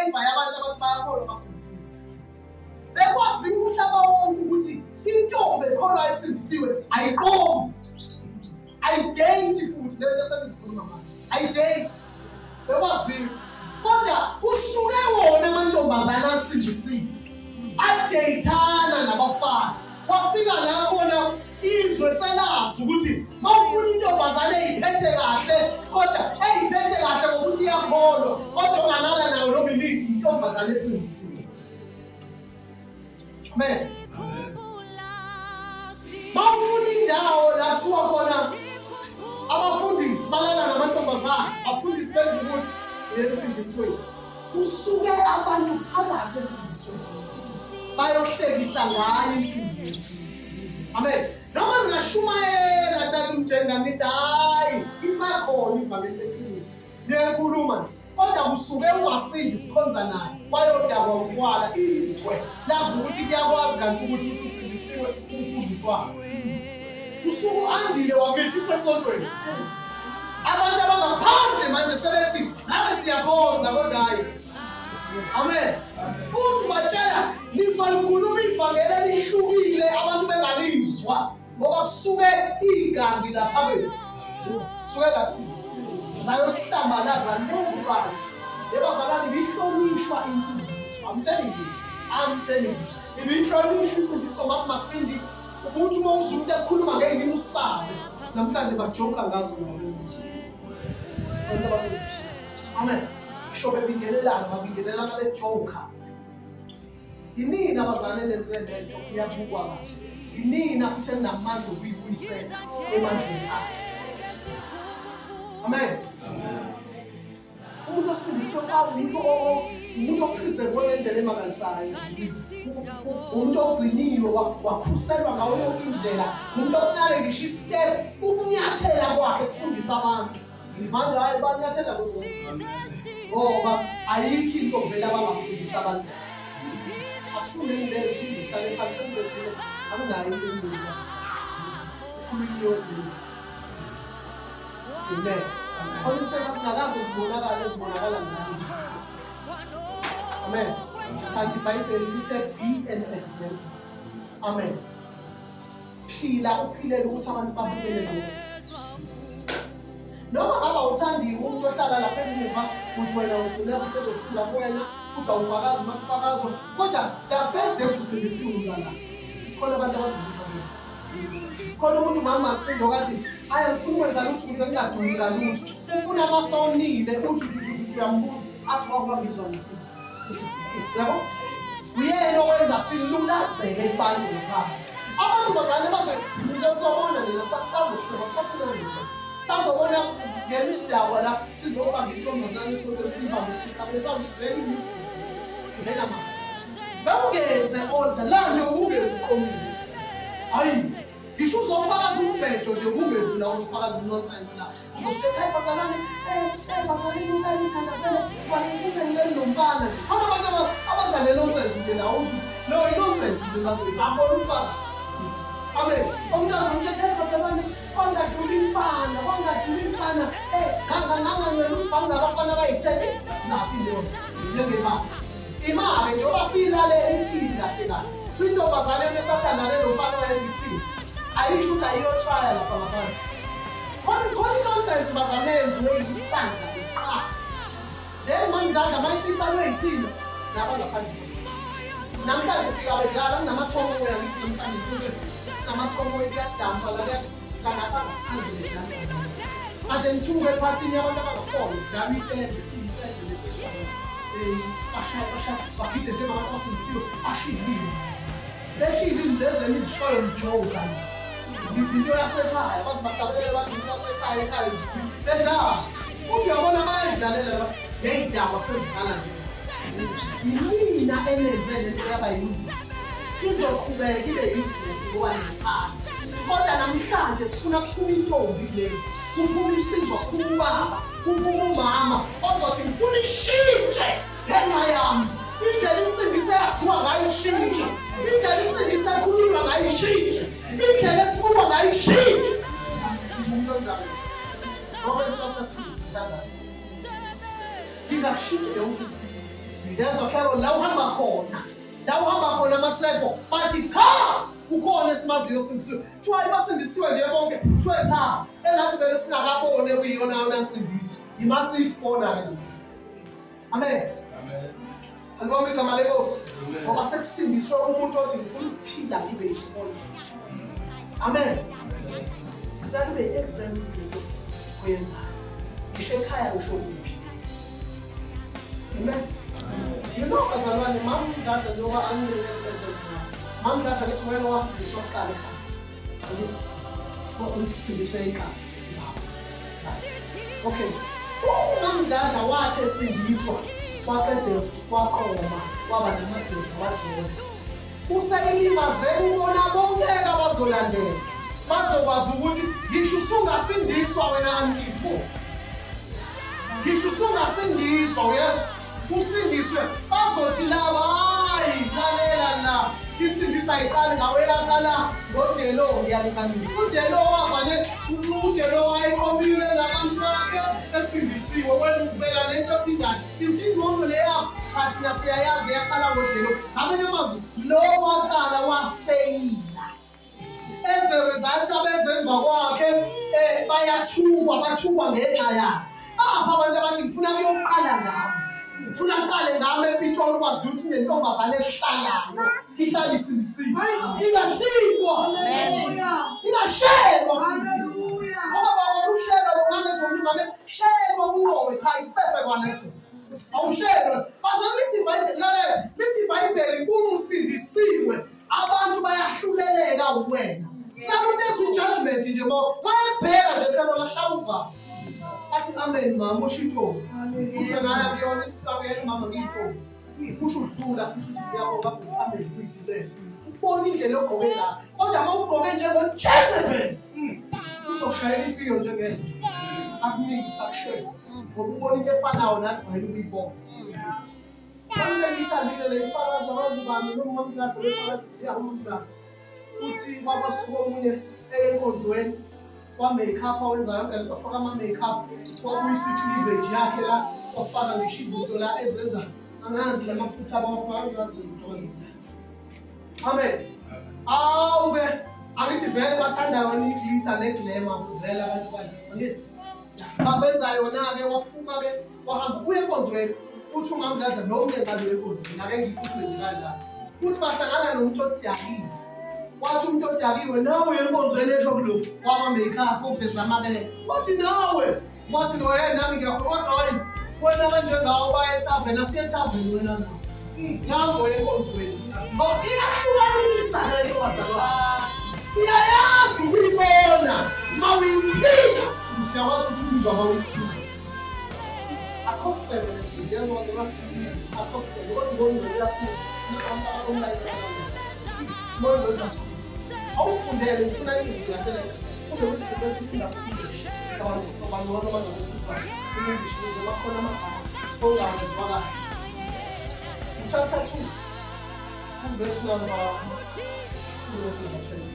iflavor yabantu abathi bayakholwa basindisiwe. Bekwaziwa umhlaba wonke ukuthi intombi ekholwa esindisiwe ayiqomi, ayidate futhi le nto esenizikhuluma ngayo ayidate, bekwaziwa. Kodwa kusuke wona amantombazane asindisiwe adeyithana nabafana, kwafika la khona izwe selazi ukuthi mawufuna intombazane eyiphethe kahle, kodwa eyiphethe kahle ngokuthi iyakholwa, kodwa ungalala nayo noma inini, intombazane esindisiwe. Amen. Mawufuna indawo la kuthiwa khona abafundisi balala namantombazane, abafundisi benza ukuthi lensindisweni, kusuke abantu phakathi ensindisweni bayohlekisa ngayo insindiso. Amen. Noma ningashumayela tata umjenda nithi hayi isakhona ivangeli leqiniso, niyakhuluma nje, kodwa kusuke ungasindi sikhonza naye wayodakwa utshwala, izwe lazi ukuthi kuyakwazi kanti ukuthi uthi usindisiwe uphuza utshwala. Usuku andile wakithi isesontweni, abantu abangaphandle manje sebethi ngabe siyakhonza kodwa hayi. Amen. Uthi batshela nizolikhuluma ivangeli elihlukile abantu bengalizwa, ngoba kusuke igangi lapha kwethu, kusuke lathi zayosihlambalaza lonke bantu. Yebazalwane, ibihlonishwa insindiso. I'm telling you, I'm telling you, ibihlonishwa insindiso. Mama Masindi, ukuthi uma uzwa umuntu ekhuluma ngeyilimi usabe, namhlanje bajoka ngazo. Abantu abasindisiwe, amen, ngisho bebingelelana, babingelelana bejoka. Yinina abazalwane nenze lento, iyabukwa manje. Yinina futhi enamandla okuyibuyisela emandleni akhe. Amen. Umuntu osindisiwe umuntu opreserve ngendlela emangalisayo, umuntu ogciniwe wakhuselwa ngayo yonke indlela, umuntu ofunake ngisho istep ukunyathela kwakhe kufundisa abantu. Manje hayi, banyathela ngoba ayikho into vele abangafundisa abantu. Asifundeni lezi, ngihlale phansi, sengicedile, akunayo into eningi khulunyiwe. Amen. Khona isikhathi singakaze sibonakale ezibonakala ngayo. Amen. Kanti iBhayibheli lithe be an example. Amen. Phila uphilele ukuthi abantu babukele kuwe. Noma ngaba uthandiwe umuntu ohlala lapha emuva, uthi wena ufuna ukuthi ezofunda kuwena, futhi awufakazi uma kufakazwa, kodwa the fact that usindisiwe uza la, khona abantu abazobuka kuwe. Khona umuntu mama Masindo kathi ayi, ngifuna ukwenza lutho ukuze ngingadumi kalutho, ufuna amasonile, uthi uthi uthi uthi uyambuza, athi wakwangizwa ngithi yabo uyena owenza silulazeke kubantu ngaphandle. Abantu bazane baze ngizobona nina kusazoshuba kusaphuzela nje, sazobona ngena isidakwa la, sizobamba intombazane esontweni, siyibambe siqabele, sazi very useless sivela manje. Bewungeze onza la nje, ubungezi uqomile, hayi ngisho uzofakaza umbhedo nje, ubungezi la uzofakaza nonsense la, uzosithetha, hayi bazalwane, bazalwane, ngicela nithandazele kwale ngileli nomfana nje. Khona abantu abaza ne-nonsense nje la, uzuthi no i-nonsense nje bazoyithi abona umfakazi. Amen. Umuntu azomthetha, hayi bazalwane, kwangadlula imfana, kwangadlula imfana, nganganwela umbhangu nabafana abayithe, isizaphi leyo njengemali imali njengoba siyilalela ithini kahle kahle kwintombazane esathandane nomfana wayena, ithini? Ayisho ukuthi ayiyotraya lapha ngaphandle. Khona khona i-nonsense bazalwane yenziwe yibandla kuqala, then mamdladla mayisiqalwe yithina nabangaphandle. Namhlanje ufika bedlala kunamathomoya, ngithi namhlanje suke kunamathomoya, kuyadampa la, kuyadlala ngaphandle bedlala. Kade ngithuke ephathini yabantu abangakhona kudlala itende, itende lento, bashaya bashaya, bagide njengabantu abasindisiwe, bashiye beshiye ilimi lezi enizishoyo, nijoka ngithi into yasekhaya, baze bahlabelele bathi into yasekhaya, ekhaya izifile bedlala. Uthi uyabona bayadlalela la ney'dakwa sezidlala nje. Yinina enenze lento yaba useless, izoqhubeka ibe useless ngoba niyathanda. Kodwa namhlanje sifuna kuphume intombi le, kuphume insizwa, kuphume ubaba, kuphume umama ozothi ngifuna ishintshe ngenxa yami indlela insindiso eyaziwa ngayo, ishintshe indlela insindiso ekhulunywa ngayo, ishintshe indlela esibukwa ngayo, ishintshe. Umuntu onjalo, Romans chapter 2, thandaza, dinga kushintshe yonke into. Yezwa Carol, la uhamba khona, la uhamba khona amatheko bathi cha, ukhona esimaziyo osindisiwe. Kuthiwa basindisiwe nje bonke, kuthiwe cha, engathi vele singakaboni ekuyiyona yona nsindiso. Yimasifubona-ke nje. Amen. Alibonge igama lenkosi. Ngoba sekusindiswe umuntu othi ngifuna ukuphila ngibe isibonelo. Amen. Ngicela ube i-example yento oyenzayo. Ngisho ekhaya ngisho kuphi. Amen. You know bazalwane, mamdladla njengoba anginikeza example. Mamdladla ngithi wena wasindiswa kuqala ekhaya. Angithi usindiswe ekhaya. Okay. UMamdladla wathi esindiswa waqede waqoma waba namadoda wajola. Uselimaze kubona bonke abazolandela. Bazokwazi ukuthi ngisho usungasindiswa wena Ankipho. Ngisho usungasindiswa uyezwa usindiswe bazothi laba hayi lalela la insindiso ayiqali ngawe yaqala ngoDelo ngiyalinganisa uDelo wavane uDelo wayeqomile nabantu bakhe esindisiwe wena uvela nento othi njani inkingono leya cha thina siyayazi yaqala ngoDelo ngamanye amazwi lo waqala wafeyila. As a result abeze emva kwakhe bayathukwa, bathukwa ngenxa yakhe. Bapha abantu abathi ngifuna kuyoqala ngami. Ngifuna kuqale ngami ePitoli ukwazi ukuthi kunentombazane ehlalayo ihlala isindisiwe. Ingathintwa. Ingashelwa. Ngoba kwakona ukushelwa ngangezolima bethi shelwa unqobe cha isicefe kwaneso. Awushelwa. Bazalwane lithi iBhayibheli lalela lithi iBhayibheli uma usindisiwe Abantu bayahluleleka uwena. Funa umuntu ezwe ujudgment nje bo. Bayabheka nje phela bona shaya uvalo. Athi amen mama usho intombi. Uthi wena hhayi akuyona akuyena umama ngiyintombi. Usho udlula futhi uthi ngiyabonga amen uyidlulele. Ubona indlela ogqoke ngayo. Kodwa uma ugqoke njengoJezebel uzokushayela ifiyo njengenja. Akuniki isakushela. Ngoba ubona into efanayo najwayele ukuyibona. Ngangiyithandile le ifakazi wazi bani noma umdlalo wefakazi ya umdlalo. Futhi kwabasuka omunye enkonzweni wa make-up wenza yonke lento wafaka ama-make-up wabuyisa i-cleavage yakhe la wafaka ngisho izinto la ezenza angazi la mafutha abawafaka angazi izinto abazenzayo. Amen. Awu ke angithi vele bathanda yona i-glitter ne-glamour vele abantu banje angithi babenza yona-ke waphuma-ke wahamba uye enkonzweni uthi umamdladla nomunye ngalo enkonzweni ake ngikhuphule nje kanjalo uthi bahlangana nomuntu odakiwe wathi umuntu odakiwe nawe enkonzweni esho kulokhu wama-makeup oveza amabele wathi nawe wathi lo hey nami ngiyakholwa wathi hayi wena kanjengawo baye ethaveni asiye ethaveni wena nawe nango enkonzweni ngoba iyahlukanisa le nto bazalwane siyayazi ukuyibona uma uyiphila siyakwazi ukuthi uyizwa uma uyiphila akho sifebe ngiyezwa kodwa akho sifebe kodwa ubona uyafundisa abantu ababona bona uzasikhulisa awufundele ufuna izwi laphela funde izwi bese ufunda English soba ngcono uma ngabe sizwa i-English ukuze bakhona amagama ongawezwa kahle. Chapter 2 verse number 20.